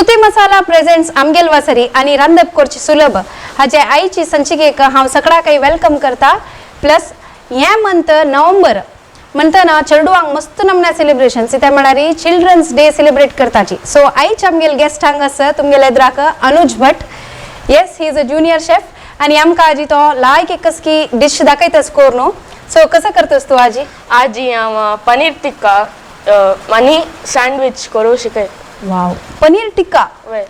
स्तुती मसाला प्रेझेंट्स आमगेल वासरी आणि रांदप करची सुलभ हाजे आईची संचिकेक हांव सगळ्या काही welcome करता. प्लस हे मंथ नोव्हेंबर म्हणताना चेडवांक मस्त नमन्या सेलिब्रेशन त्या म्हळ्यार चिल्ड्रन्स डे सेलिब्रेट करताची. सो आयच आमगेल गेस्ट हांगा आसा तुमगेले एद्राक Anuj Bhat. Yes, he is a junior chef आणि आमकां आजी तो लायक एक कसकी डिश दाखयतस कोर न्हू. सो कसं करतस तू आजी? आजी हांव पनीर टिक्का आनी सँडविच करूं शिकयत. वाव, पनीर टिक्का. वय.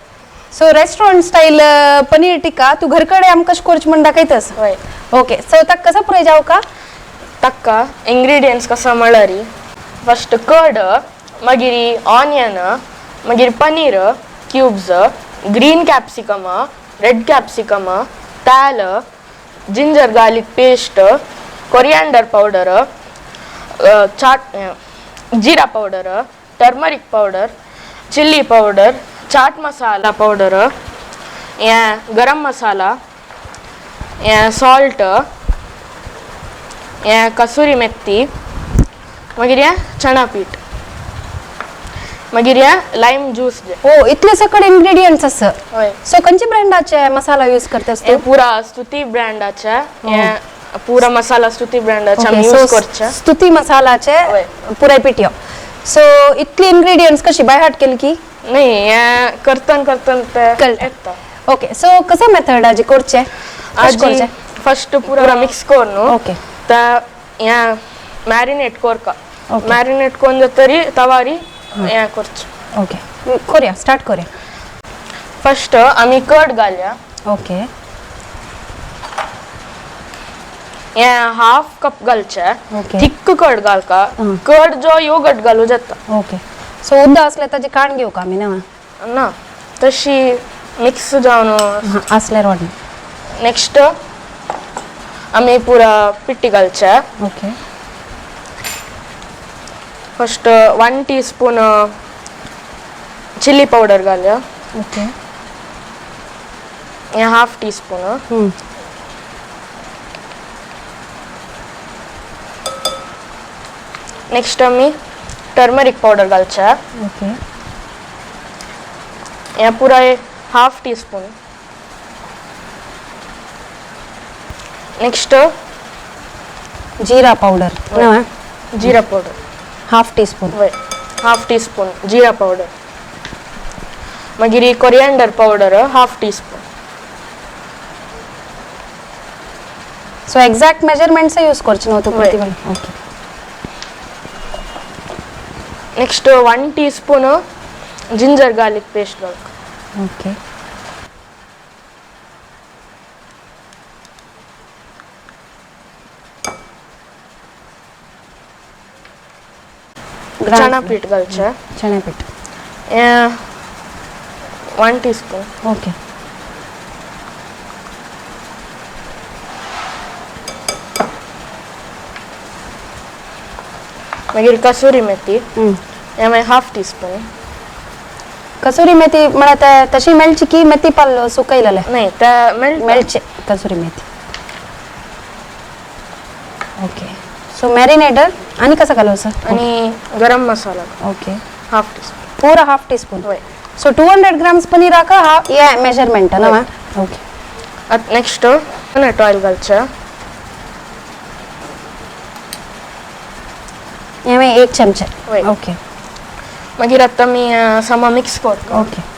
So restaurant style paneer tikka तू घरकडे आमकां कशें करचें म्हण दाखयतस. वय. ओके, सो ताका कसं पुरय जावं का? ताका इंग्रेडियंट्स कसो म्हळ्यार फस्ट कर्ड, मागीर ऑनियन, मागीर paneer cubes, green capsicum, red capsicum, ताल, ginger garlic paste, coriander powder, chaat jeera powder, turmeric powder, chilli powder, chaat masala powder, हें गरम मसाला, हें सॉल्ट, हें कसुरी मेथी, मागीर हें चणा पीठ, मागीर हें लायम ज्यूस जे. ओ, इतले सकड इंग्रेडियंट्स आसा. हय. सो खंयचे ब्रँडाचे मसाला यूज करतस तू? हें पुरा स्तुती ब्रँडाचे, हें पुरा मसाला स्तुती ब्रँडाचे आमी यूज करचे. स्तुती मसालाचे हय. पुराय पिठयो. सो इतली इंग्रेडियंट्स कशी बाय हार्ट केली की? नाही, हें करतन करतन ते कळटा. येता. ओके, सो कसो मेथड आजी करचे? कशें आजी करचे? फस्ट पुरा मिक्स कर न्हू. ओके. ते हें मॅरिनेट करका. ओके. मॅरिनेट करून जातरी तवारी हें करचें. ओके, करूया, स्टार्ट करूया. फस्ट आमी कर्ड घालया. ओके. हें हाफ कप घालचें. ओके. Thick curd घालका. आं. कर्ड जो योगर्ट घालूं जाता. ओके, सो उदक असल्यार ताजी काण घेवका आमी ना? ना, तशी मिक्स जावन. हां, असल्यार वाडना. नेक्स्ट आमी पुरा पिट्टी घालचें. Okay. First 1 teaspoon chilli powder घालया. ओके. हें हाफ टी स्पून. नेक्स्ट आमी टर्मरीक पावडर घालचें. ओके. हें पुराय हाफ टी स्पून. नेक्स्ट जिरा पावडर ना? जिरा पावडर हाफ टी स्पून. वय, हाफ टी स्पून जिरा पावडर. मागीर coriander powder half teaspoon. So exact measurements use करचे न्हू तूं वय. प्रति? Okay. Next 1 teaspoon ginger garlic paste घालका. ओके. चणा पीठ घालचें. चण्या पीठ. हें 1 टी स्पून. ओके. मागीर कसुरी मेथी. हें मागीर half tea spoon. Kasuri methi म्हळ्यार ते तशी मेळची की मेथी पाल सुकयलेले? नाही, ते मेळटा. मेळचे kasuri methi. Okay, so marinator आनी कसं घालवचं? आनी garam masala. Okay. Half teaspoon. पुरा हाफ टी स्पून. वय. सो 200 ग्राम्स पनीराक हाफ हे मेजरमेंट ना? ओके. आतां नेक्स्ट कोकोनट ऑयल घालचें. हें 1 चमचे. वय. ओके. मागीर आतां आमी समा मिक्स करता. ओके.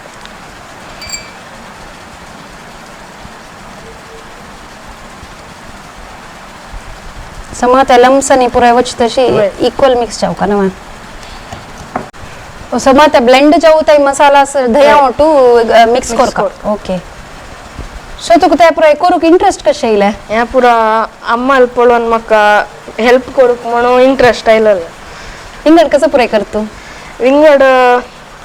समा त्या लम्सांनी पुराय वच तशी वय. इक्वल मिक्स जावका ना? समा ते ब्लेंड जाऊ ते मसाला दह्या वय. ओटू मिक्स मिक्स करका. करका. ओके, सो तुका ते पुराय करूंक इंट्रस्ट कशें येयलें? हें पुरा अम्माल पळोवन म्हाका हेल्प करूंक म्हणून इंट्रस्ट आयलेलो. विंगड कसं पुराय करता तूं? विंगड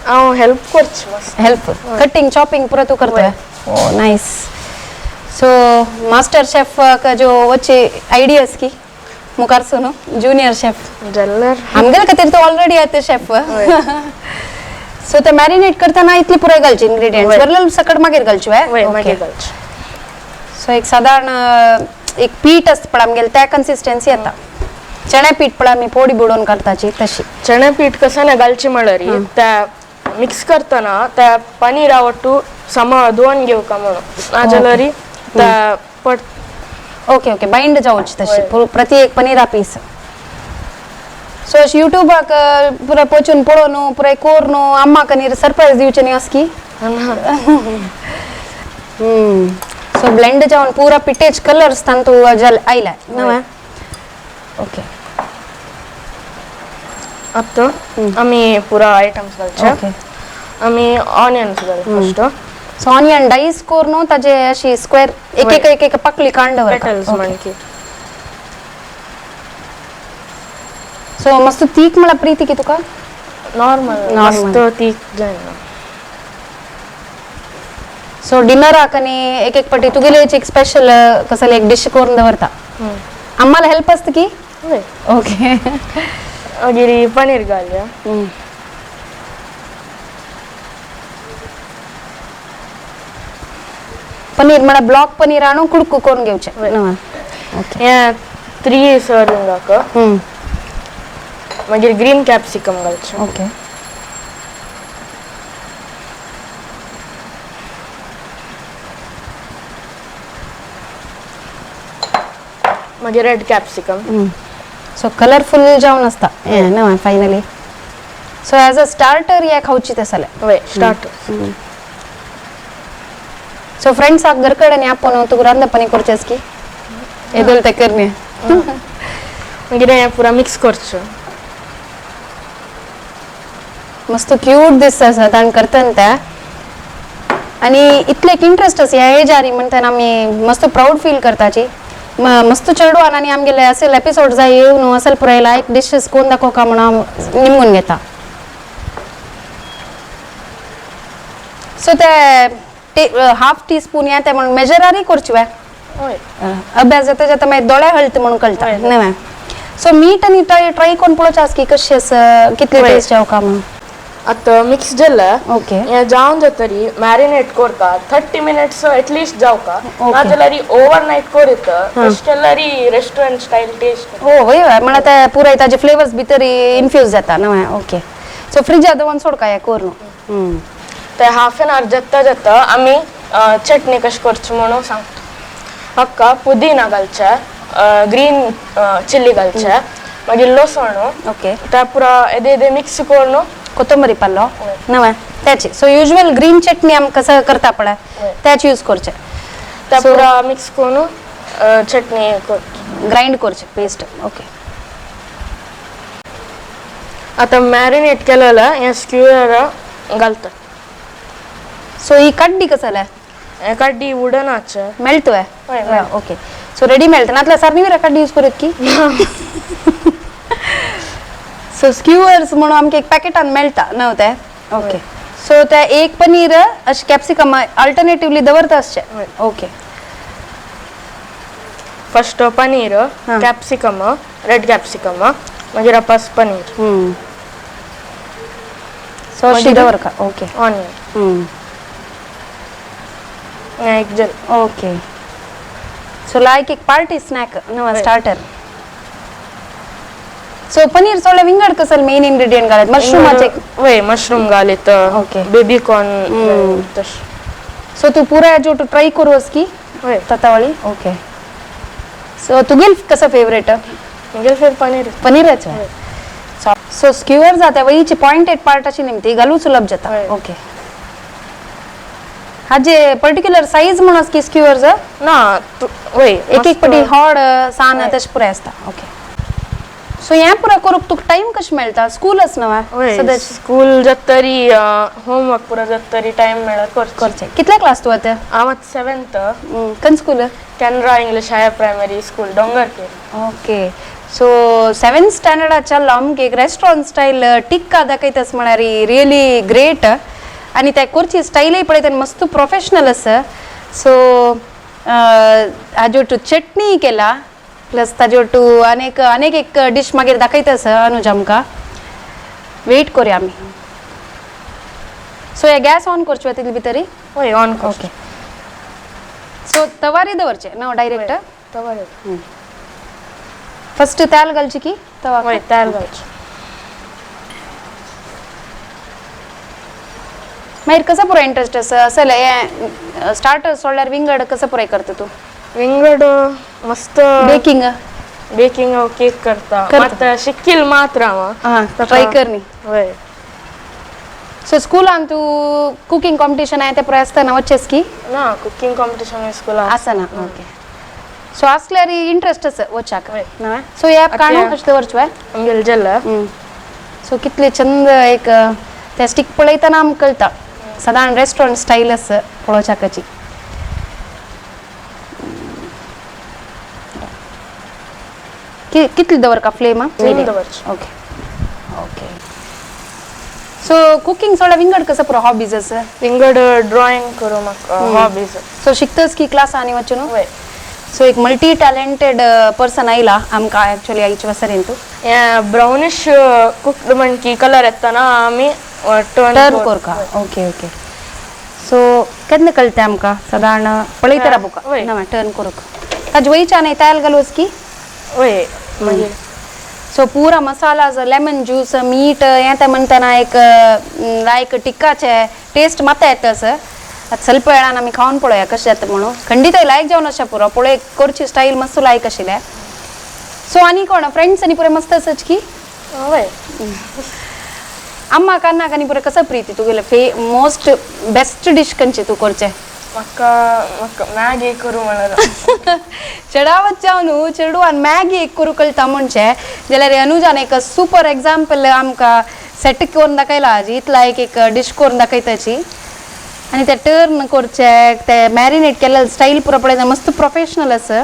हांव हेल्प करचें मस्त. हेल्प, कटिंग चॉपिंग पुरा तूं करता? ओ नायस. सो मास्टर शेफ जो वचे आयडियाज की मुखार न्हू ज्युनियर शेफ. जाल्यार आमगेले खातीर तूं ऑलरेडी आतां शेफ. सो ते मॅरिनेट करतना इतली पुराय घालची इंग्रेडियंट्स? वय. बरले सकट मागीर घालची? वय, मागीर घालचें. सो एक सादारण एक पीठ आसता पळय आमगेलें त्या कन्सिस्टन्सी येता. चणे पीठ पळय आमी पोडी बुडोवन करताची तशी. चणे पीठ कसं ना घालची म्हळ्यार त्या मिक्स करतना त्या पनीरा ಒಟ್ಟು सम धुवन घेवका म्हणून नाजाल्यार त्या पट. ओके ओके, बाइंड जावची तशी प्रति एक पनीरा पीस. सो अशें युट्यूबाक पुराय पोचून पळोवन पुराय कोरून अम्माक नीर सरप्रायज दिवचें न्ही असकी. सो ब्लेंड जावन पुरा पिटेज कलर्स तांतू जल आयला नव्या. ओके. आतां आमी पुरा आयटम्स घालचे. ओके. आमी ऑनियन्स घाल फर्स्ट. सो ऑनियन डायस करून ताजे अशी स्क्वेअर एक एक एक एक पाकळी कांड दवरता. पेटल्स म्हणकी. सो मस्त तीख मला प्रीती की तुका? नॉर्मल. मस्त तीख जायना. सो डिनराक आनी एक एक पटी तुगेले एक स्पेशल कसले एक डिश करून दवरता. आम्हाला हेल्प असतं की? ओके. मागीर पनीर घालया. पनीर मला ब्लॉक पनीर आणून कुडकू करून घेवचे. हे 3 सर्विंगाक. मागीर ग्रीन कॅप्सिकम घालचे. ओके. मागीर रेड कॅप्सिकम. सो कलरफुल जावन आसता ना finally. So as a starter हे खावची तसले. वय स्टार्टर. सो फ्रेंड्स आप घर कडेन आपोवन तुका रांदपणी करचेस की येदोल ते करणे. मागीर हें पुरा मिक्स करचें. मस्त क्यूट दिसता आसा ताण करतना ते आनी इतले एक इंट्रस्ट आसा ह्या एजार म्हणटना आमी मस्त प्रावड फील करताची. मस्त चेडवान आनी आमगेले असेल एपिसोड जाय येवन असेल पुराय लायक डिशेस कोण दाखोवका म्हणून निमून घेता. सो ते हाफ टी स्पून या ते म्हणून मेजरारी करची वे अभ्यास जाता जाता मागीर दोळे हळत म्हणून कळटा न्हय. सो मीठ आनी ट्राय करून पळोवचें आसा की कशी आसा कितली टेस्ट जावका म्हणून. आतां मिक्स जालें. ओके. हें जावन जातरी मॅरिनेट करता 30 मिनट्स एटलिस्ट जावका, नाजाल्यार ओवर नायट करीत तशें केल्यार रेस्टॉरंट स्टायल टेस्ट. हो वय म्हणल्यार ते पुराय ताजे फ्लेवर्स भितर इन्फ्यूज जाता न्हय. ओके. सो फ्रिजा दवरून सोडका हें करून. ते हाफ एन our जाता जाता आमी चटणी कशी करची म्हणून सांगता. हाका पुदिना घालचे, ग्रीन चिल्ली घालचे, मागीर लसण. ओके. ते पुरा येदे येदे मिक्स करून कोथंबरी पल्लो नव्या त्याची. सो युजल ग्रीन चटणी आम कसं करता पळय त्याच यूज करचे. ते पुरा मिक्स करून चटणी ग्राइंड करचे पेस्ट. ओके. आतां मॅरिनेट केलेलं हें स्क्युअर घालता. सो ही कड्डी कसले? कड्डी वुडनाचे मेळटो. ओके. सो रेडी मेळटा नातल्यार सारनी कड्डी यूज करीत की. सो स्क्युअर्स म्हणून आमकां एक पॅकेटान मेळटा न्हय ते. ओके. सो ते एक पनीर अशें कॅप्सिकम अल्टरनेटिवली दवरता आसचें. Okay. First paneer, capsicum, red capsicum, मागीर अपास पनीर. सो अशी दवरका. ओके. ऑनियन एक जल. ओके. सो लायक एक पार्टी स्नॅक न्हय स्टार्टर. सो पनीर सोडले विंगड कसल मेन इंग्रेडिएंट घालत मशरूमाचे? वय मशरूम घालीत. ओके. Baby corn. सो तू पुरा जो तू ट्राय करूस की वय ततावळी. ओके. सो तुगेल कसं फेवरेट? म्हगेल फेवरेट पनीर. पनीरच. सो स्क्युअर जाता वयची पॉइंटेड पार्ट अशी निमती घालू सुलभ जाता. ओके. हाजे पर्टिक्युलर साईज म्हणून की स्क्युअर्स ना वय एक एक पटी हॉड सान तशें पुराय आसता. ओके. सो हें पुरा करूंक तुका टायम कशें मेळटा? स्कूल न्हय सदांच? स्कूल जातरी होमवर्क पुरा जातरी टायम मेळत करचें. कितल्या क्लास तूं आतां? हांव आतां 7th. खंय school? Canara English higher primary school, Dongarkeri. Okay. So 7th स्टँडर्डाच्या चाललो आमकां एक रेस्टॉरंट स्टायल टिक्का दाखयतास म्हळ्यार रियली ग्रेट. आनी त्या करची स्टायलय पळयता मस्त प्रोफेशनल आसा. सो हाज्यो तूं चटणी केला प्लस ताजे तूं अनेक अनेक एक डिश मागीर दाखयता आसा अनुज आमकां. वेट करूया आमी. सो हे गॅस ऑन करचो तितले भितरी? हय ऑन कर. ओके. सो तवारी दवरचे ना डायरेक्ट? तवारी. फर्स्ट तेल घालची की तवा? हय तेल घालचें. मागीर कसो पुरो इंट्रस्ट आसा असेल हे स्टार्टर सोडल्यार विंगड कसं पुराय करता तूं? विंगड मस्त बेकिंग. बेकिंग हांव केक करता. करता. मात शिकील मात्र हांव. हां, ट्राय कर न्ही. वय. सो स्कुलान तूं कुकींग कॉम्पिटिशन आहे ते पुराय आसतना वचेस की? ना, कुकींग कॉम्पिटिशन स्कुलान आसना. ओके, सो असल्यार इंट्रस्ट आसा वचाक. वय. सो हे काणू आतां- कशें दवरचो? आमगेले जेल्ला. सो कितले चंद एक ते स्टीक पळयतना आमकां कळटा सदां रेस्टॉरंट स्टायल आसा पळोवच्याकाची. कितली दवर का फ्लेम? फ्लेम दवरची. Okay okay. सो कुकिंग सोडा विंगड कसं पुरो हॉबीज आसा? विंगड ड्रॉइंग करूं म्हाका हॉबीज. सो शिकतस की क्लास आनी वचून? वय. सो एक मल्टी टॅलेंटेड पर्सन आयला आमकां एक्चुअली आयचे वसरेन तूं. हें ब्रावनिश कुक्ड म्हणकी कलर येतना आमी टर्न टर्न कोरका. Okay okay. सो केन्ना कळटा आमकां सादारण पळयता राबोका? वय. ना टर्न करूक ताजे वयच्यान तयार घालूस की? वय, मागीर. सो पुरा मसाला, लेमन ज्यूस, मीठ हें तें म्हणटना एक लायक टिक्काचे टेस्ट मात येता सर. आतां ಸ್ವಲ್ಪ वेळान आमी खावन पळोवया कशें जाता म्हणून. खंडीत लायक जावन अशें पुरो पळय करची स्टायल मस्त लायक आशिल्लें. सो आनी कोण फ्रेंड्स आनी पुरे मस्त आसाच की? वय. अम्मा कान्नाक आनी पुरे कसं प्रीती तुगेले फे मोस्ट बेस्ट डिश खंयची तूं करचें? म्हाका म्हाका मॅगी करूं म्हणून. चडावत जावन चेडवान मॅगी एक करूं कळटा म्हणचें जाल्यार अनुजान एक सुपर एग्जाम्पल आमकां सेट करून दाखयला. आजी इतला एक एक डिश करून दाखयताची आनी ते टर्न करचे ते मॅरिनेट केल्ले स्टायल पुरो पळयता मस्त प्रोफेशनल आसा.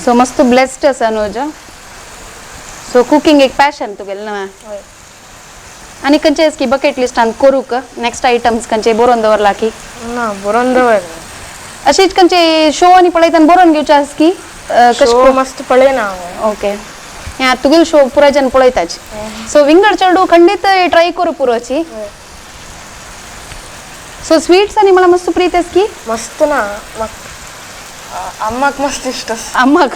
सो मस्त ब्लेस्ड आसा अनुज. सो कुकींग एक पॅशन तुगेलें न्हय? वय. आनी खंयचे की बकेट लिस्टान करूंक नेक्स्ट आयटम्स खंयचे बरोवन दवरला की? ना, बरोवन दवर. अशीच खंयचे शो आनी पळयतना बरोवन घेवचे आस की कशें? शो मस्त पळयना हांवें. ओके, ह्या तुगेलो शो पुराय जन पळयताच. सो विंगड चेडू खंडीत ट्राय करूं पुरोची. सो स्वीट्स आनी मला मस्त प्रीत आस की? मस्त ना, म्हाका अम्माक मस्त इश्ट आसा. अम्माक.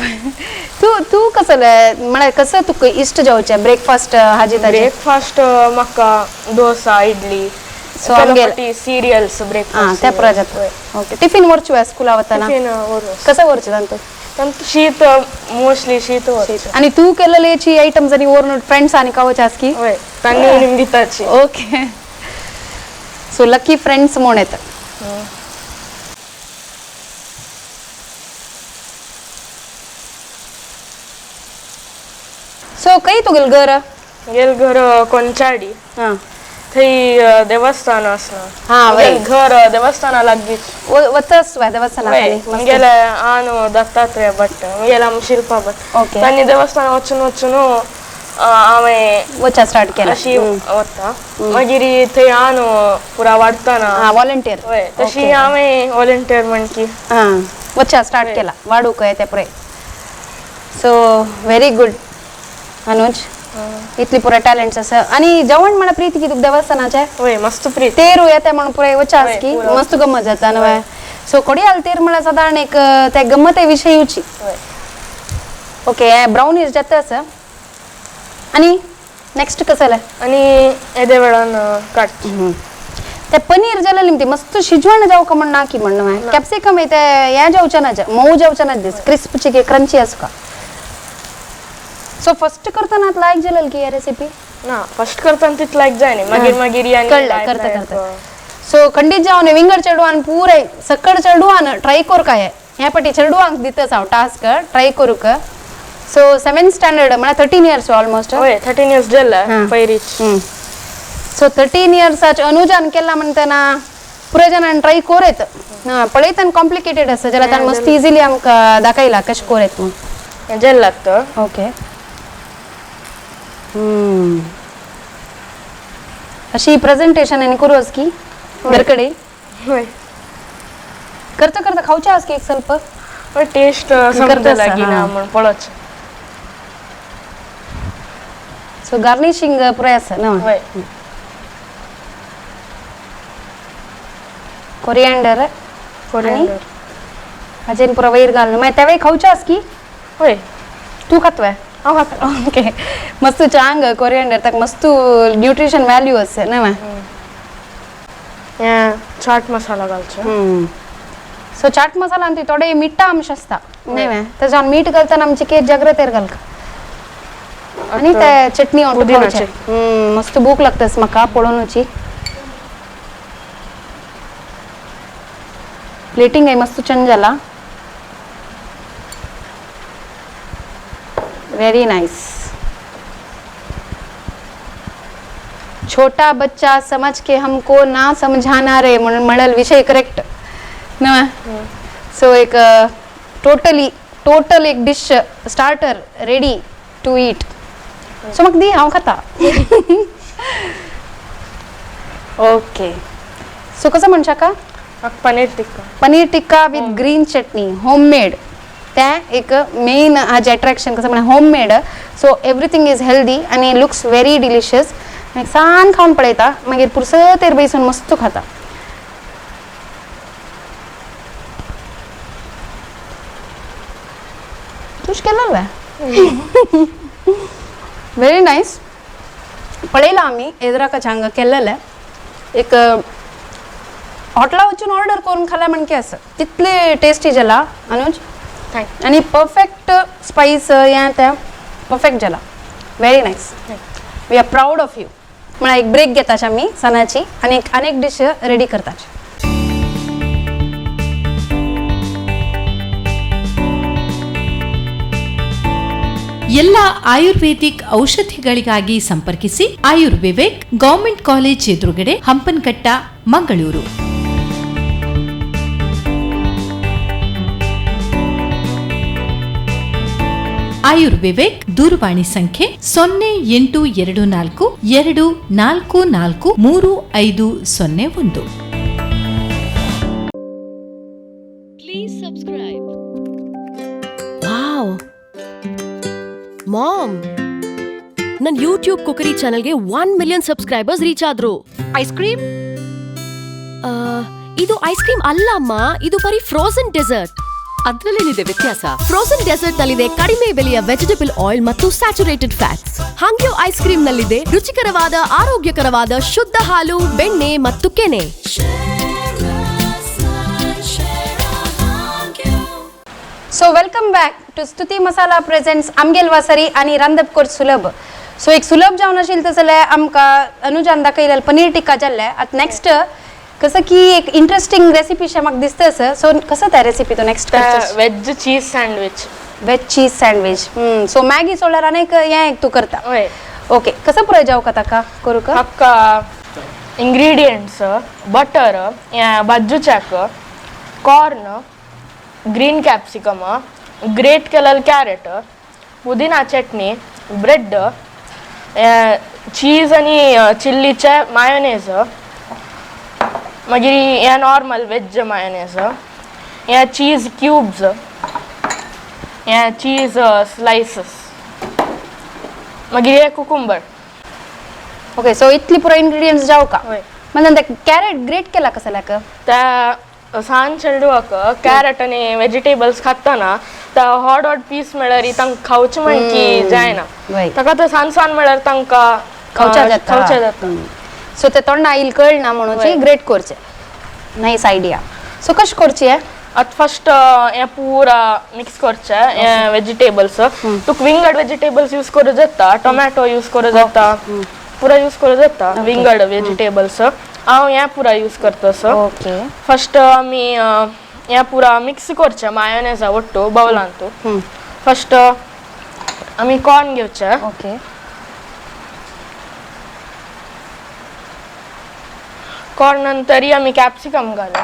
तूं तूं कसं म्हळ्यार कसं तुका इश्ट जावचें ब्रेकफास्ट हाजे ताजे? ब्रेकफास्ट म्हाका डोसा, इडली. So, आमगेले- सिरियल्स आं, ब्रेकफास्ट. त्या पुराय जाता. ओके, टिफिन व्हरचो स्कुला वतना? टिफिन व्हरचो. कसं व्हरचें तांतूं? तांतू शीत, मोस्टली शीत व्हरचें. आनी तूं केलेलेची आयटम्स आनी व्हरून फ्रेंड्स आनी खावचे आस की? वय, तांणी निम दिताची. ओके, सो लकी फ्रेंड्स म्हूण येता. सो खंय तुगेलें घर? गेल घर कोंचाडी. हां. थंय देवस्थान आसा. हां, वय. घर देवस्थाना लागींच. वचस देवस्थाना? वय, मुगेले आनु दत्तात्रय भट, मुगेले अम्म शिल्पा भट. ओके. तांणी देवस्थान वचून वचून हांवें वचा स्टार्ट केला. अशी वता. मागीर थंय आनु पुरा वाडटना. हां, वॉलंटियर. वय, तशी हांवें वॉलंटियर म्हणकी. हां, वचा स्टार्ट केला वाडूक ते पुराय. सो व्हेरी गुड अनुज, इतली पुराय टॅलंट्स आसा. आनी जेवण म्हणल्यार प्रीती की तुका देवस्थानाचें? वय, मस्त प्रीत. तेरू येता म्हणून पुराय वचा आस वय, की? पुरो. मस्त गम्मत जाता न्हय? सो कोडियाल तेर म्हणल्यार सादारण एक ते गम्मते विशय येवची. वय. ओके, हे ब्रावनीज जाता आसा. आनी नेक्स्ट कसं जालें? आनी येदे वेळान काडची. ते पनीर जालें न्ही ती मस्त शिजवण जावं म्हण ना की म्हण कॅप्सिकम ते हें जावचें ना, मोव जावचें ना दीस क्रिस्पची की क्रंची आसका. सो फर्स्ट करतना लायक जालें की हे रेसिपी? ना, फर्स्ट करतना तितलें लायक जायना, मागीर मागीर आनी कळ्ळें लायक करता लायक, करता. सो खंडीत जावन विंगड चेडवान पुराय सकड चेडवान ट्राय करूंक हे ह्या पाटी चेडवांक दितच हांव टास्क ट्राय करूंक. सो 7th standard म्हळ्यार 13 इयर्स ऑलमोस्ट. वय, 13 इयर्स जाले पयरीच. सो 13 इयर्साचे अनुजान केला म्हणटना पुराय जाणान ट्राय कोरेत. पळयतना कॉम्प्लिकेटेड आसा जाल्यार ताणें मस्त इजिली आमकां दाखयला कशें कोरेत म्हूण. हें जेल लागता. ओके, अशी प्रेझेंटेशन आनी करूं की घरकडे? वय. करता करता खावचे आस की एक ಸ್ವಲ್ಪ? टेस्ट समजला की ना म्हण पळोवचें. सो गार्निशिंग पुराय आसा ना? वय. कोरियांडर. कोरियांडर. हाजेन पुरा वयर घालून मागीर तेवय खावचे आस की? वय. तूं खातवे? हांव खाता. ओके, मस्त चांग कोरियांडर, ताका मस्त न्यूट्रिशन वॅल्यू आसा न्हय? हें चाट मसाला घालचें. सो चाट मसाला ती थोडे मिठा अंश आसता न्ही, तेजान मीठ घालतना आमची केस जाग्रतेर घालका. आनी ते चटणी पुदिनाची. मस्त भूक लागतास म्हाका पळोवनूची. प्लेटिंग आहे मस्त चंद जाला. Very nice. छोटा बच्चा समझ के हमको ना समझाना रे म्हणून म्हणल विषय करेक्ट ना. सो एक टोटली टोटल एक dish starter ready to eat. So म्हाका दी, हांव खाता. ओके, सो कसं म्हणशा का paneer tikka. Paneer tikka with green chutney homemade. तें एक मेन हाजें एट्रेक्शन कसं म्हळ्यार homemade. So everything is healthy आनी लुक्स व्हेरी डिलिशियस. मागीर सान खावन पळयता, मागीर पुरसतेर बैसून मस्त खाता. तुश केलें व्हेरी नायस. पळयलां आमी एदराकाच्या हांगा केल्लेलें. एक हॉटेला वचून ऑर्डर करून खाल्या म्हणके आसा तितले टेस्टी जाला अनुज. Thank आनी परफेक्ट स्पायस हें तें परफेक्ट जाला. Very nice. We are proud of you. म्हळ्यार एक ब्रेक घेताचे आमी सणाची आनी एक आनी एक डिश रेडी करताचे. ಎಲ್ಲ ಆಯುರ್ವೇದಿಕ್ ಔಷಧಿಗಳಿಗಾಗಿ ಸಂಪರ್ಕಿಸಿ ಆಯುರ್ವಿವೇಕ್, ಗವರ್ಮೆಂಟ್ ಕಾಲೇಜ್ ಎದುರುಗಡೆ, ಹಂಪನಕಟ್ಟ, ಮಂಗಳೂರು. ಆಯುರ್ವಿವೇಕ್ ದೂರವಾಣಿ ಸಂಖ್ಯೆ 0824 244 3501. Please subscribe. Wow mom, ನನ್ನ ಯೂಟ್ಯೂಬ್ ಕುಕರಿ ಚಾನೆಲ್ಗೆ 1 ಮಿಲಿಯನ್ ಸಬ್ಸ್ಕ್ರೈಬರ್ಸ್ ರೀಚ್ ಆದ್ರು. Ice cream? ಇದು ಐಸ್ ಕ್ರೀಮ್ ಅಲ್ಲ ಅಮ್ಮ, ಇದು ಬರೀ ಫ್ರೋಸನ್ ಡೆಸರ್ಟ್. ಅದ್ರಲ್ಲೇನಿದೆ ವ್ಯತ್ಯಾಸ? ಫ್ರೋಸನ್ ಡೆಸರ್ಟ್ ನಲ್ಲಿದೆ ಕಡಿಮೆ ಬೆಲೆಯ ವೆಜಿಟೇಬಲ್ ಆಯಿಲ್ ಮತ್ತು ಸ್ಯಾಚುರೇಟೆಡ್ ಫ್ಯಾಟ್ಸ್. ಹಾಂಗ್ಯೋ ಐಸ್ ಕ್ರೀಮ್ ನಲ್ಲಿದೆ ರುಚಿಕರವಾದ ಆರೋಗ್ಯಕರವಾದ ಶುದ್ಧ ಹಾಲು, ಬೆಣ್ಣೆ ಮತ್ತು ಕೆನೆ. So welcome back to Stuti Masala presents आमगेल वासरी आनी रांदप कर सुलभ. सो एक सुलभ जावन आशिल्लें तशें जाल्यार आमकां अनुजान दाखयलें पनीर टिक्का जाल्लें. आतां नेक्स्ट कसं की एक इंटरेस्टिंग रेसिपी शे म्हाका दिसता आसा. सो कसं त्या रेसिपी तूं next? Veg cheese sandwich. Veg cheese sandwich. So Maggi सोडल्यार आनी एक हें एक तूं करता. हय. ओके, कसं पुराय जावं का ताका करूं का? हाका इंग्रेडियंट्स बटर, बाज्जू चाक, कॉर्न, ग्रीन कॅप्सिकम, ग्रेट केलेलं कॅरेट, पुदिना चटणी, ब्रेड, चीज आनी चिल्लीचे मायोनेज, मागीर हें नॉर्मल वेज मायोनेज, हें चीज क्यूब्स, हें चीज स्लायसीस, मागीर हें कुकुंबर. ओके, सो इतली पुरो इंग्रेडियंट्स जावं का? हय. म्हणजे ते कॅरेट ग्रेट केला कसं लाक? त्या सान चेडवाक कॅरेट आनी वेजिटेबल्स खाताना त्या हॉट हॉट पीस मेळ्ळ्यार तांकां खावचें म्हण की जायना. ताका ते सान सान मेळ्ळ्यार तांकां खावच्या जाता. खावचें जाता. सो ते तोंडा आईल कळना म्हणून ग्रेट करचें. Nice idea. सो कशें करचें हें? आतां फस्ट हें पुरा मिक्स करचें हें वेजिटेबल्स. तुका विंगड वेजिटेबल्स यूज करूं जाता, टोमॅटो यूज करूं जाता, पुरा यूज करूं जाता विंगड वेजिटेबल्स. हांव हें पुरा यूज करता. सो ओके, फस्ट आमी हें पुरा मिक्स करचें मायोनेजा ಒಟ್ಟು बौलांतू. फस्ट आमी कॉर्न घेवचें. ओके, कॉर्न नंतर आमी कॅप्सिकम घालू.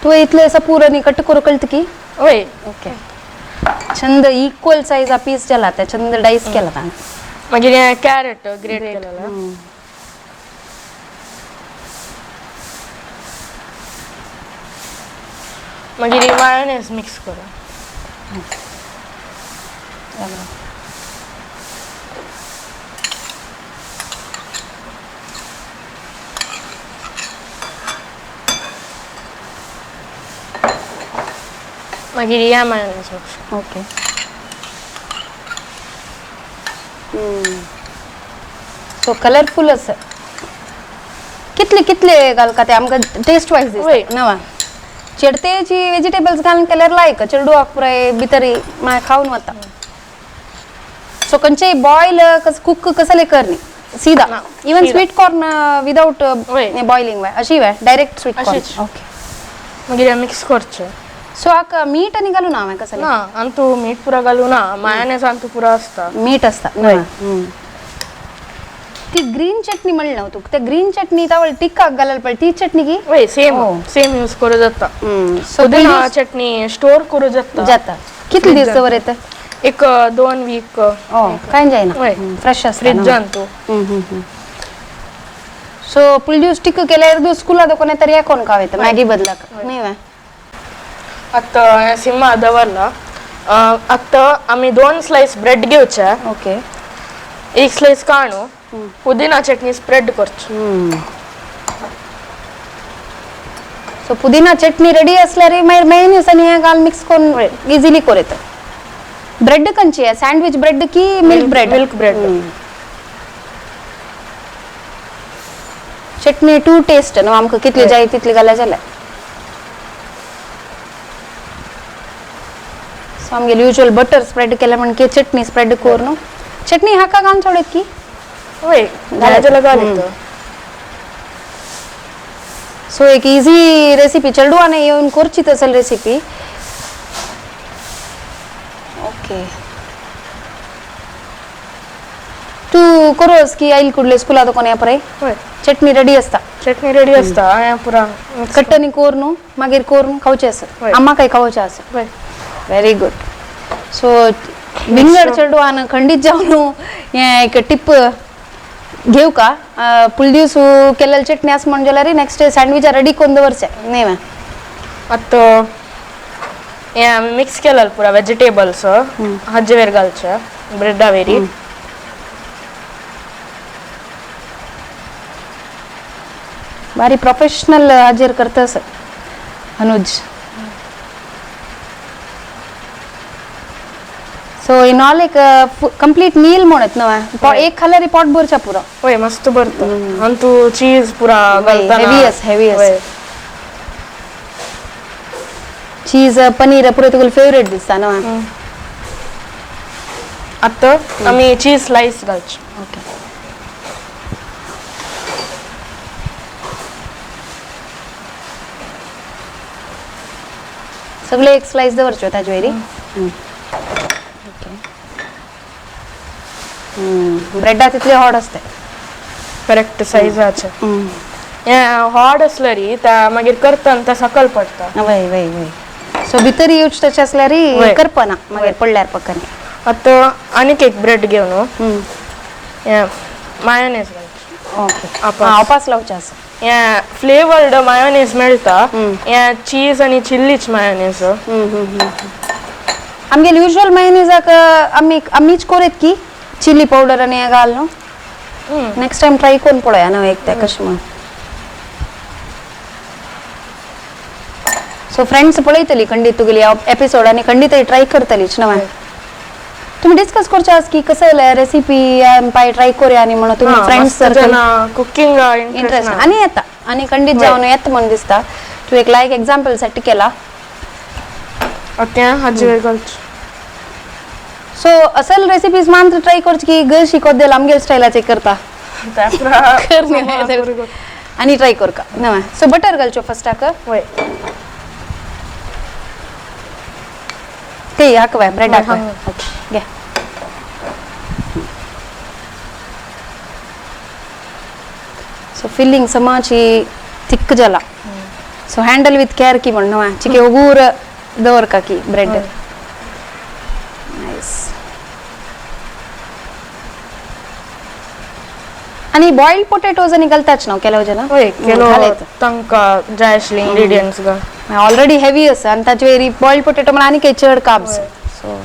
तूं इतलें असं पुरो न्ही कट करूं कळटा की? वय. ओके, चंद इक्वल सायज पीस जाला ते चंद डायस केला ताणें. मागीर हें कॅरेट ग्रेट केलेलें. मागीर मायोनेज मिक्स करूं. मागीर या मायोनेज मिक्स. ओके, सो कलरफुल आसा. कितले कितले घालका ते आमकां टेस्ट वायज वय. दिसता नवा चेडतेची वेजिटेबल्स घालून केल्यार लायक चेडवाक पुराय भितर मागीर खावन वता. सो खंयचेय बॉयल कुक कसले कर न्ही सीधा ना, इवन सीधा. स्वीट कॉर्न विदाउट वय. बॉयलिंग वाय अशी वाय डायरेक्ट स्वीट कॉर्न. अशीच. ओके. मागीर हें मिक्स करचें. सो हाका मीठ आनी घालूं ना हांवें कसलें? ना, अंतू मीठ पुरा घालूं ना, मायोनेज अंतू पुरा आसता. मीठ आसता. वय. ती ग्रीन चटणी म्हणली न्हू तुका, त्या ग्रीन चटणी तावळ टिक्काक घालल पळय ती चटणी की? वय, सेम हो. सेम यूज करूं जाता. सो पुदिना चटणी स्टोर करूं जाता. जाता. कितले दीस दवर येता? एक 2 वीक. ओ कांय जायना. वय. फ्रेश आसता. फ्रिजान तूं. सो पुलदीस टिक्क केल्यार दीस स्कुला दोकोन तरी कोण खाव येता मॅगी बदलाक न्ही वे? आतां हें सिम्मा दवरला. आतां आमी 2 स्लायस ब्रेड घेवचे. ओके. एक स्लायस काणू पुदिना चटणी स्प्रेड करची. सो पुदिना चटणी रेडी असल्यार मागीर मेयोनीज आनी हें घाल मिक्स करून इजिली कर येता. ब्रेड खंयची आहे? सँडविच ब्रेड की milk bread? Milk bread. Chutney to taste न्हू, आमकां कितली जाय तितली घाल्यार जालें. सो आमगेली युज्युअल बटर स्प्रेड केल्या म्हणकी चटणी स्प्रेड कर न्हू. चटणी हाका घालून सोडत की? वय, घालें जाल्यार घाल. सो एक इजी रेसिपी चेडवान येवन करची तसल रेसिपी. ओके. तूं करोस की आयल कुडले स्कुला दोकोन या पळय? वय. चटणी रेडी आसता. चटणी रेडी आसता. हें पुरा कट्टनी कोर न्हू मागीर करून खावचें आसा. वय. आम्हाकाय खावचें आसा. वय. Very good. सो विंगड चेडवान खंडीत जावन हें एक टिप घेवका का पुलदीस केलेली चटणी आसा म्हण जाल्यार नेक्स्ट डे सँडविचा रेडी करून दवरचें न्ही वे? आतां हें आमी मिक्स केलें पुरा वेजिटेबल्स हाजे वयर घालचे ब्रेडा वेरी. बारी प्रोफेशनल हाजेर करता sir Anuj. So in all एक कंप्लीट मील म्हणत न्हू, एक खाल्यार पोट भरच्या पुरो. वय, मस्त भरता. अंतू चीज पुरा घालता. हेवी आसा, हेवी आसा. चीज पनीर पुरो तुगेलो फेवरेट दिसता न्हू. आतां आमी चीज स्लायस घालचे. ओके. सगळे एक स्लायस दवरच्यो ताजे वयरी. ओके. ब्रेडा तितले हॉट आसता. करेक्ट सायजाचे. हें हॉट आसल्यार ते मागीर करतना ते सकल पडटा. वय वय वय. सो भितर येवचे तशें आसल्यार करपना मागीर पडल्यार पक्कन. आतां आनीक एक ब्रेड घेवन हें मायोनीज घालचें. ओके. अपास लावचें आसा. हें फ्लेवर्ड मायोनीज मेळटा. हें चीज आनी चिल्लीच मायोनीज. आमगेले युज्युअल मायोनीजाक आमी आमीच कोरेत की चिली पावडर आनी हें घाल न्हू. नेक्स्ट टायम ट्राय करून पळोवया न्हू एक तें कशें म्हूण. सो फ्रेंड्स पळयतली खंडीत तुगेली एपिसोड आनी खंडीत ट्राय करतलीच न्हू. तुम्ही डिस्कस करचे आस की कसं रेसिपी पाय ट्राय करूया आनी म्हणून तुम्ही friends circle cooking interest आनी येता आनी खंडीत जावन येता म्हूण दिसता. तूं एक लायक एग्जाम्पल साठी केला. ओके, हाजे वयर घालचें. सो असल रेसिपीज मात्र ट्राय करची की घर शिकोत दिल आमगेल स्टायलाचे करता आनी ट्राय करका न्हू. सो बटर घालच्यो फर्स्टाक. वय. ते हाकवाय ब्रेड हाकवाय. ओके घे. सो फिलिंग समाची थिक जाला. सो हँडल विथ केअर की म्हण न्हू, चिके उगूर दवरका की ब्रेड. नायस. आणि बॉइल्ड पोटॅटोज आनी घालताच न्हू केलो जण? वय, केलो तांकां जाय आशिल्ले इंग्रेडियंट्स घाल. ऑलरेडी हेवी आसा आनी ताजे वयर बॉइल्ड पोटॅटो म्हळ्यार आनी काही चड कार्ब्स. सो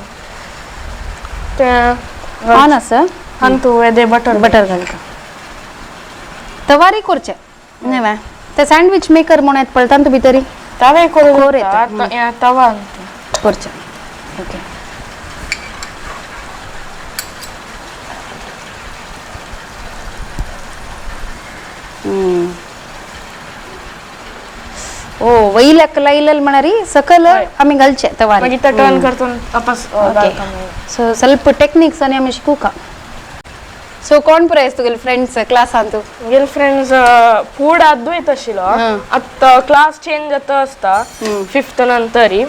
तें ऑन आसा. अंतू येदे बटर बटर घालता. तवारी करचें न्ही वे? ते सँडविच मेकर म्हूण येता पळय तातूंत भितरी तवे कोर येता. तवा करचें. ओके. ओ वयल्याक लायलेल म्हणारी सकल आमी घालचे तवार. मागीर ते टर्न करतून वापस. ओके, सो ಸ್ವಲ್ಪ ಟೆಕ್ನಿಕ್ಸ್ आणि आमी शिकूका. सो कोण पुराय तुगेले फ्रेंड्स क्लासान तू? म्हगेले फ्रेंड्स फूड आद्वैत आशिल्लो. आतां क्लास चेंज जाता आसता फिफ्थ नंतरी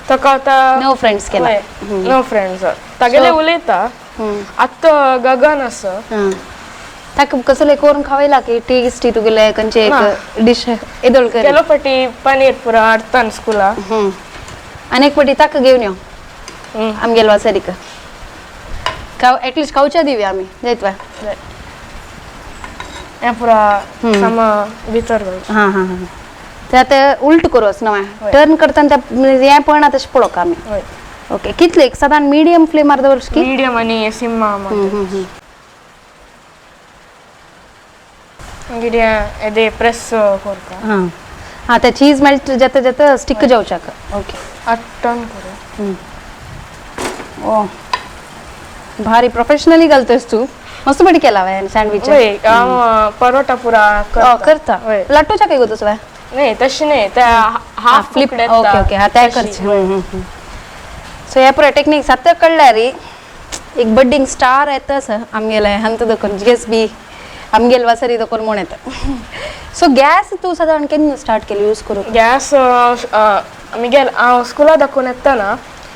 ताका आतां नो फ्रेंड्स केला? नो फ्रेंड्स तागेले उलयता. आतां गगन आसा. ताका कसले करून खावयला की टेस्टी तुगेले खंयचे एक डिश येदोळ कर? ಕೆಲವು ಪಟ್ಟಿ ಪನೀರ್ ಪೂರ ಆಡ್ತಾನೆ ಸ್ಕೂಲ. अनेक पटी ताका घेवन यो आमगेल वासरीक. एटलिस्ट खावच्या दिवया आमी जायत वा. हें पुरा सम भितर घालचें. हां हां हां, ते आतां उल्ट करू ना, टर्न करतना ते हें पळना तशें पळोवंक आमी. ओके, कितले एक सादारण मिडियम फ्लेमार दवरची की? मीडियम आनी सिम्मा. मागीर हें प्रेस करता. हां हां, ते चीज मेल्ट जाता जाता स्टिक जावच्याक. ओके, आतां टर्न करू. ओ भारी प्रोफेशनली घालतोस तू, मस्त बडी केला हांवें सँडविच. वय, हांव परोटा पुरा करता. लाटूच्या काय गो तुसं? नाही तशी नाही, त्या हाफ फ्लिप. ओके ओके, हा त्या करचे. सो ह्या पुरा टेक्निक्स आतां कळ्ळ्यार एक बड्डींग स्टार येता सर आमगेले हंत दखून गॅस बी आमगेल वासरी दखून म्हूण येता. सो गॅस तूं सादारण केन्ना स्टार्ट केली यूज करूंक? गॅस म्हगेल हांव स्कुला दाखोवन येतना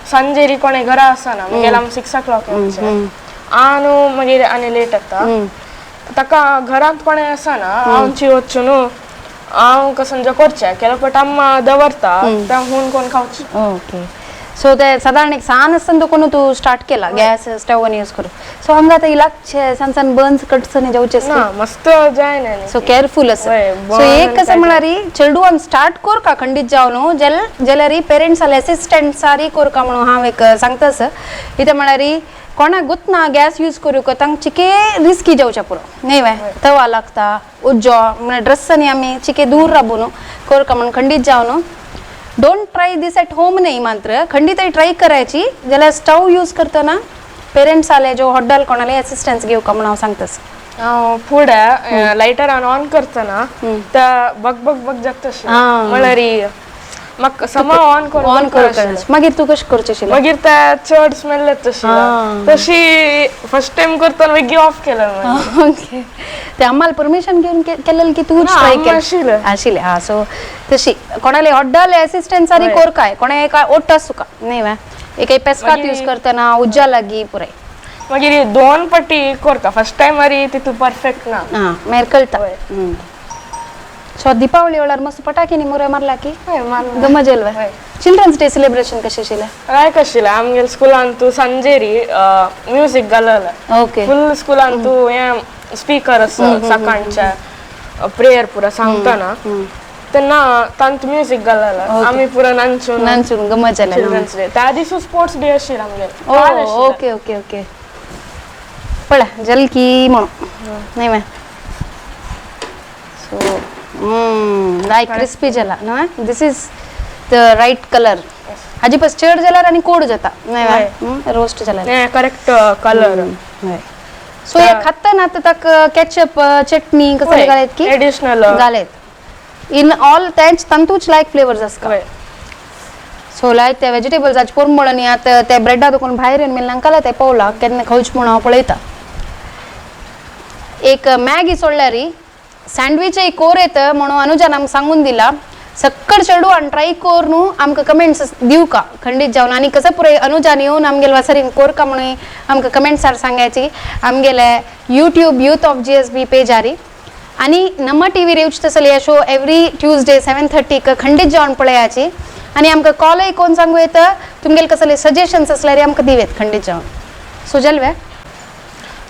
सांजेरी कोणे घरा आसना म्हगेल, आमी 6 o'clock येवचें हांव, मागीर आनी लेट येता. ताका घरांत कोणे आसना, हांवची वचून हांव कसं करचें केलो पट अम्मा दवरता त्या हून कोण खावची. ओके, सो ते सादारण एक सान आसतना दुखून तूं स्टार्ट केला गॅस स्टव आनी यूज करूं. सो हांगा आतां इलागचे सान सान बर्न्स कट्स आनी जावचे. ना मस्त जायना. सो केअरफूल आसा. सो एक कसं म्हळ्यार चेडवान स्टार्ट कोरका खंडीत जावन जल जाल्यार पेरेंट्स आले असिस्टंट सारी कोरका म्हणून हांव एक सांगता सर. कितें म्हळ्यार कोणाक गुतना गॅस यूज करूंक तांकां चिके रिस्की जावच्या पुरो न्ही वे, तवा लागता उज्जो म्हळ्यार ड्रेस आनी आमी चिके दूर राबून कोरका म्हणून खंडीत जावन. Don't try this at home नाही, मात्र खंडीत ट्राय करायची जाल्यार स्टव यूज करतना पेरेंट्स आले जो हॉड्डल कोणाले असिस्टन्स घेवका म्हणून हांव सांगतास. हांव फुडें लायटर हांव ऑन करतना त्या बग बग बग जाता म्हळ्यार म्हाका समा ऑन करून ऑन करूंक. मागीर तूं कशें करचें आशिल्लें? मागीर त्या चड स्मेल येता तशी फर्स्ट टायम करतना मागीर ऑफ केलं. ओके, ते आम्हाला परमिशन घेवन केलेलं की तूच ट्राय केलें आशिल्लें? हां, सो तशी कोणाले हॉड्डल असिस्टन्स आनी कोरकाय कोणे काय ओट्टास तुका न्ही वे, एक पेस्कात यूज करतना उज्जा लागी पुराय. मागीर दोन पट्टी करता फर्स्ट टायम मारी तितू परफेक्ट ना. हां, मागीर कळटा. सो दीपावली वेळार मस्त पटाके नी मुरे मारला की गमज येयलो. चिल्ड्रन्स डे सेलिब्रेशन कशें आशिल्लें? लायक आशिल्लें आमगेले स्कुलान तूं सांजेरी म्युजीक घाललें. ओके, फुल स्कुलान तूं हें स्पीकर आसा सकाळच्या प्रेयर पुरा सांगतना तेन्ना तांतू म्युजीक घाललें, आमी पुरा नाचून नाचून गमज जालें. चिल्ड्रन्स डे त्या दिसा स्पोर्ट्स डे आशिल्लो आमगेले. ओके ओके ओके, पळय जलकी म्हणून न्ही वे. सो लायक क्रिस्पी जाला ना, this is the right colour. हाजी पस चड जाल्यार आनी कोड जाता न्ही, रोस्ट जाल्यार करेक्ट कलर. सो हे खातना आतां ताका केचप चटणी कसले घालत की एडिशनल घालत इन ऑल तेंच तांतूच लायक फ्लेवर्स आसता. सो लायक ते वेजिटेबल्स आज पोरमळ आनी आतां ते ब्रेडा दुकान भायर येवन मेल्ले ते पावला केन्ना खावच म्हूण हांव पळयता. एक मॅगी सोडल्यार सँडविच एक कोर येता म्हणून अनुजान आमकां सांगून दिला. सक्कड चेडू आनी ट्राय कोर न्हू आमकां कमेंट्स दिवका खंडीत जावन, आनी कसं पुराय अनुजान येवन आमगेले वासरीन कोरका म्हणून आमकां कमेंट्सार सांगायची आमगेले YouTube youth of GSB Pezari. आनी नम्मा टी व्हीर येवचे तसले हे शो एवरी ट्यूजडे 7:30 खंडीत जावन पळयाची. आनी आमकां कॉलय कोण सांगू येता तुमगेले कसले सजेशन्स आसल्यार आमकां दिवेत खंडीत जावन. सो जालें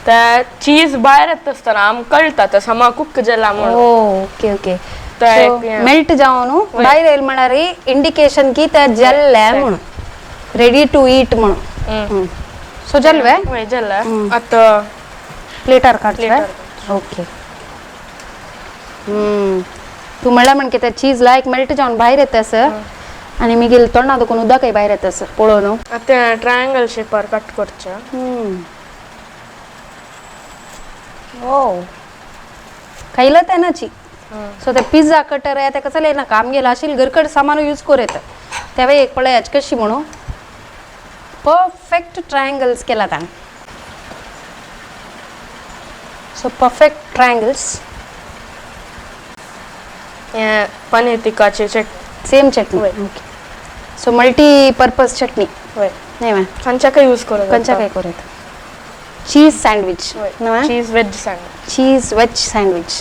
त्या चीज भायर येता आसतना आमकां कळटा ते समा कुक जाला म्हणून. ओके ओके, मेल्ट जावन भायर येयल म्हळ्यार इंडिकेशन की ते जाल्लें म्हणून, रेडी टू ईट म्हणून. सो जालें? जालें. आतां प्लेटार काडचें. ओके, तूं म्हणल्यार म्हण ते चीज लायक मेल्ट जावन भायर येता सर, आनी मागीर तोंडा दुखून उदकय भायर येता सर पळोवन. आतां ट्रायंगल शेपार कट करचें. ओ खायला तेनाची सो ते पिझ्झा कटर आहे ते कसं नाका, आमगेलं अशील घरकड सामान यूज करू येतं. तेव्हा एक पळयाच कशी म्हणून परफेक्ट ट्रायंगल्स केला ताणें. So perfect triangles. हे पनीर टिक्काची चटणी. सेम चटणी. ओके, सो मल्टी पर्पज चटणी. वय. न्ही मॅम? खंयच्याकय यूज करूं. खंयच्या काय करूं येता. चीज सँडविच न्हय? Cheese veg sandwich. Cheese veg sandwich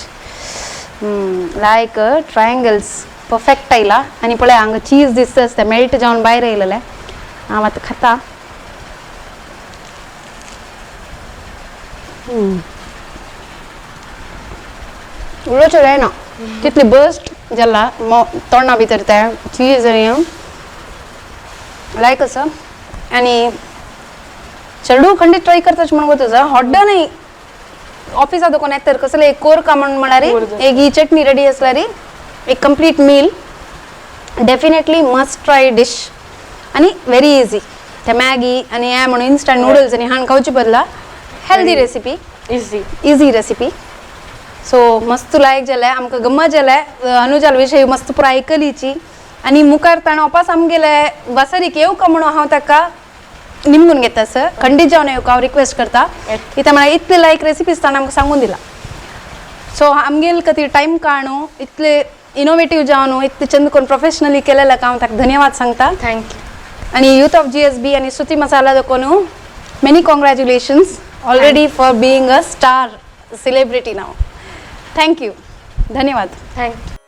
like triangles perfect आयला. आनी पळय हांगा चीज दिसता आसता मेल्ट जावन भायर येयलेलें. हांव आतां खाता. उलोवचें जायना तितली बस्ट जाला तोंडा भितर तें चीज आनी लायक आसा. आनी चेडूं खंडीत ट्राय करताच म्हणून तुजा हॉड्डा न्ही ऑफिसा दुकान येत तर कसले एक कोर का म्हण म्हळ्यार एक ही चटणी रेडी आसल्यार एक complete meal. Definitely must try dish आनी व्हेरी इजी. ते मॅगी आनी हें म्हणून इन्स्टंट नुडल्स आनी हाण खावचे बदला healthy recipe, easy easy recipe. So मस्त लायक जालें आमकां, गम्मत जालें अनुजाल विशय मस्त पुरा आयकलीची. आनी मुखार ताणें ओपास आमगेले वासरीक येवका म्हणून हांव ताका निमगून घेता सर, खंडीत जावन येवका हांव रिक्वेस्ट करता. कित्याक म्हळ्यार इतले लायक रेसिपीज ताणें आमकां सांगून दिला. सो आमगेल खातीर टायम काडून इतले इनोवेटीव जावन इतले चंद करून प्रोफेशनली केलेल्या हांव ताका धन्यवाद सांगता. Thank you. आनी यूथ ऑफ GSB आनी श्रुती masala दोकोनू many congratulations already for being a star celebrity now. Thank you, धन्यवाद. Thank you.